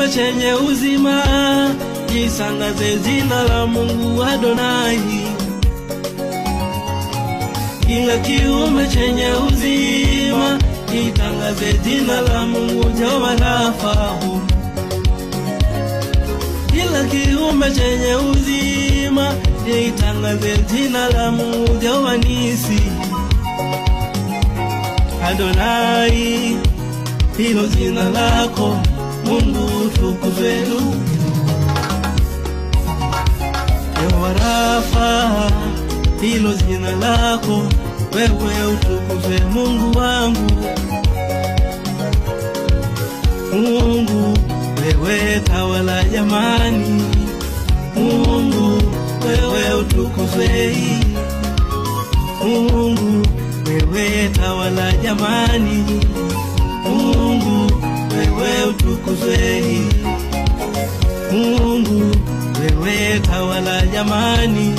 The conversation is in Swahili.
kiumbe chenye uzima kisangaze jina la Mungu Adonai. Kila kiumbe chenye uzima kitangaze jina la Mungu Jehova Rafa. Kila kiumbe chenye uzima kitangaze jina la Mungu Jehova Nisi. Adonai, hilo jina lako Mungu tukuzwe. Jehova Rafa, hilo jina lako wewe utukuzwe Mungu wangu. Mungu wewe tawala jamani, Mungu wewe utukuzwe. Mungu wewe tawala jamani, Mungu wewe utukuzwe. Mungu wewe tawala jamani.